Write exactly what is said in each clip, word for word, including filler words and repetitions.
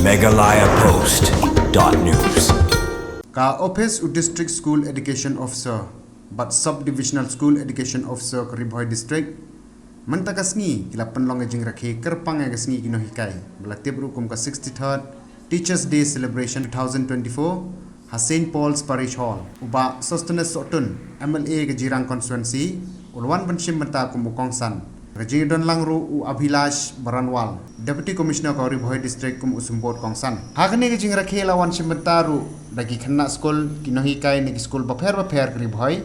Meghalaya Post dot news. Ka Office u District School Education Officer bad Sub Divisional School Education Officer ka Ri Bhoi District, mynta ka sngi ki la pynlong ka jingrakhe kyrpang ïa ka sngi ki nonghikai ba la tip ruh kum ka sixty-third Teachers' Day Celebration twenty twenty-four ha Saint Paul's Parish Hall. U Bah Sosthenes Sohtun, M L A ka Jirang Constituency, u la wan ban shim bynta kum u kongsan. Ka jingdon lang ruh u Abhilash Baranwal, Deputy Commissioner ka Ri Bhoi District, kum u symbud kongsan. Ha kane ka jingrakhe la wan shim bynta ruh da ki khynnah skul, ki nonghikai na ki skul bapher bapher ka Ri Bhoi.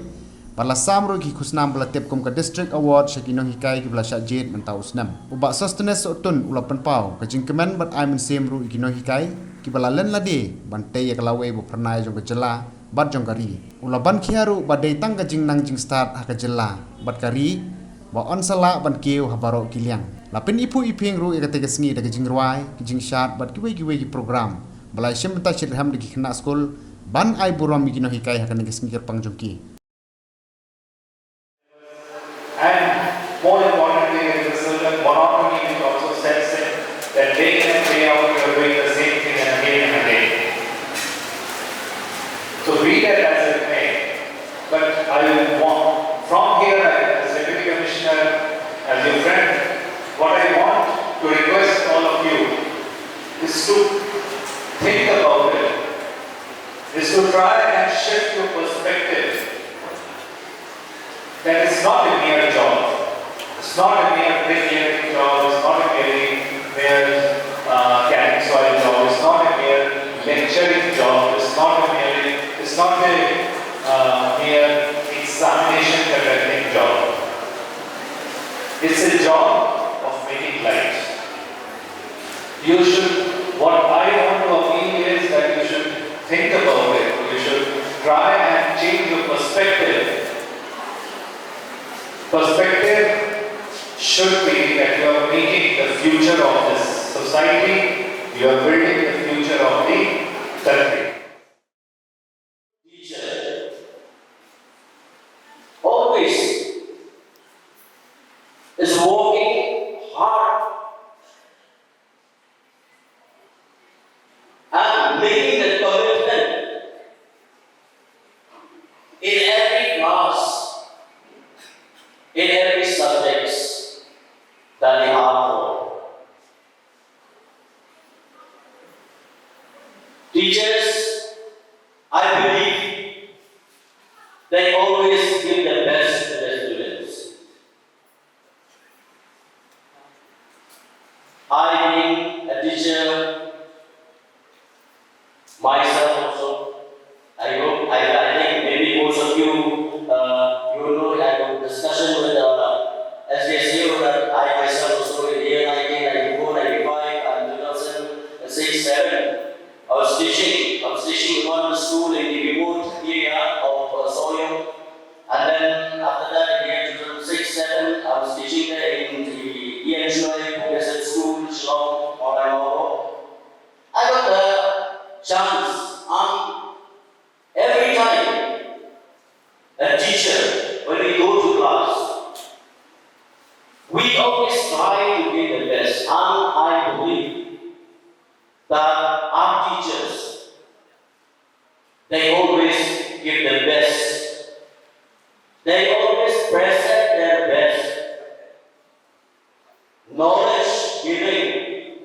Ba la sam ruh ki khusnam ba la tip kum ka District Award sha ki nonghikai ki ba la shah jied mynta u snem. U Bah Sosthenes Sohtun u la pynpaw ka jingkmen bad ai mynsiem ruh ïa ki nonghikai ki ba la len lade ban tei ïa ka lawei ba phyrnai jong ka jylla bad jong ka ri. U la ban khia ruh ba dei tang ka jingnang jingstad ha ka jylla bad ka ri ba yn sa lah ban kiew ha baroh ki liang. La pyniphuh iphieng ruh ïa kata ka sngi da ka jingrwai, ka jingshad bad kiwei kiwei ki program ba la shim bynta shitrhem da ki khynnah skul ban ai burom ïa ki nonghikai ha kane ka sngi kyrpang jong ki. And more importantly, there is a certain monotony which also sets in, that day in and day out you are doing the same thing and again and again. So be that as it may, but I want, from here, I, as Deputy Commissioner, as your friend, what I want to request all of you is to think about it, is to try and shift your perspective. That is not a mere job. It's not a mere bricklaying job. It's not a mere, mere uh, carrying soil job. It's not a mere lecturing job. It's not a mere, it's not a uh, mere examination conducting job. It's a job of making light. You should, what I want to appeal is that you should think about it. You should try and change your perspective. Perspective should be that you are making the future of this society, you are building the future of the country. Teacher always is working hard and making the commitment in every class, in every subjects that they are for. Teachers, I believe they always give the best to the students. I being a teacher myself also, I hope, I, I think maybe most of you, uh, you know, I had a discussion with uh, S D S U that I myself also in the year nineteen ninety-four, ninety-five and two thousand six seven, I was teaching, I was teaching in one school in the remote area of uh, Sohiong. And then after that, in the year two thousand six seven, I was teaching there in the E M Shri Bhopeshwar School, Shillong, Mawlai Mawroh. I got the chance, and every time a teacher, when we go to class, we always try to give the best. And I believe that our teachers, they always give the best. They always present their best. Knowledge giving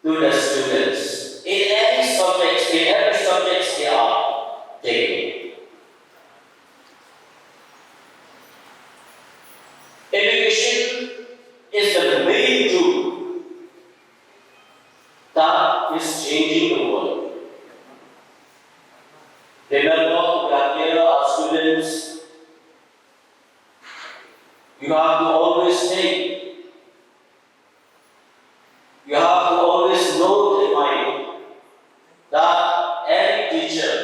to the students in any subjects, in every subjects they are taking. Education is the main tool that is changing the world. Remember, we are here, our students, you have to always think, you have to always know in mind that any teacher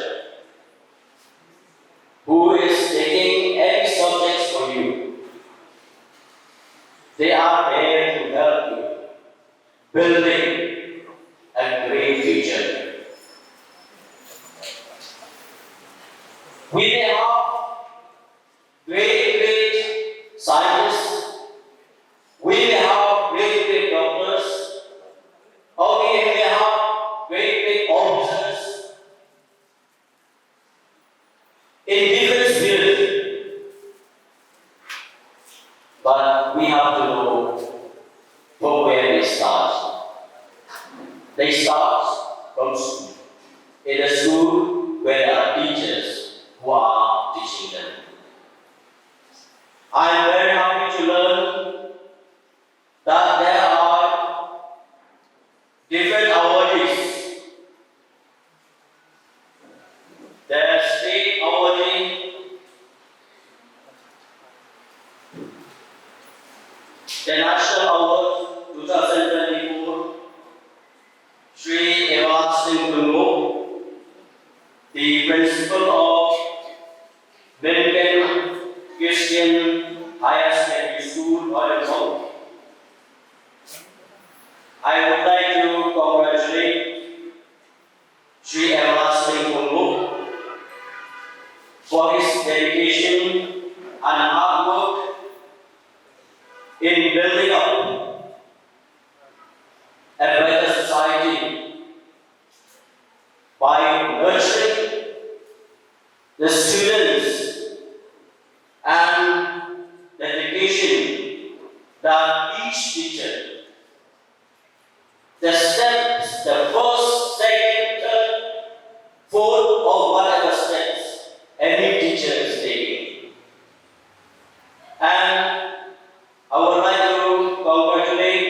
who is taking any subjects for you, they are there to help you building a great future. great big officers in different fields. But we have to know from where they start. They start from school. In a school where there are teachers who are teaching them. I am very happy to learn that there are different awardees. The state awardee, the national award two thousand twenty-four, Shri Eva Singh Tungo, the principal of Minkin Christian Higher Secondary School, Oilamgaon. I would like to congratulate Shri Eva Singh Tungo for his dedication and hard work in building up a better society by nurturing the students and the dedication that each teacher, the steps, the first, second, third, fourth, or whatever steps any teacher is taking. And I would like to congratulate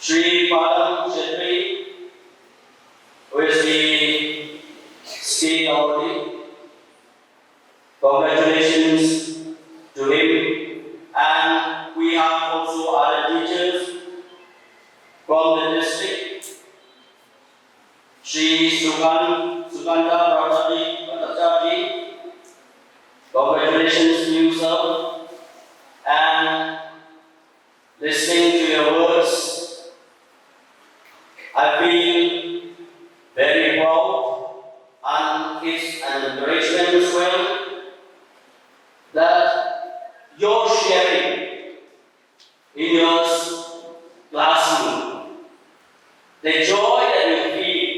Shri Padam Chetri, who is the state awardee. Congratulations to him. And we have also other teachers from the district. Shri Sukan-, Sukanta Bhattacharjee, Bhattacharjee, congratulations to you, sir. And listening to your words, I feel very proud, and it's an encouragement as well that your sharing in your s-, classroom, the joy that you feel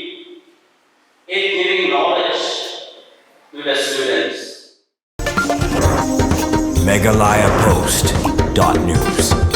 in giving knowledge to the students. Meghalaya Post dot news.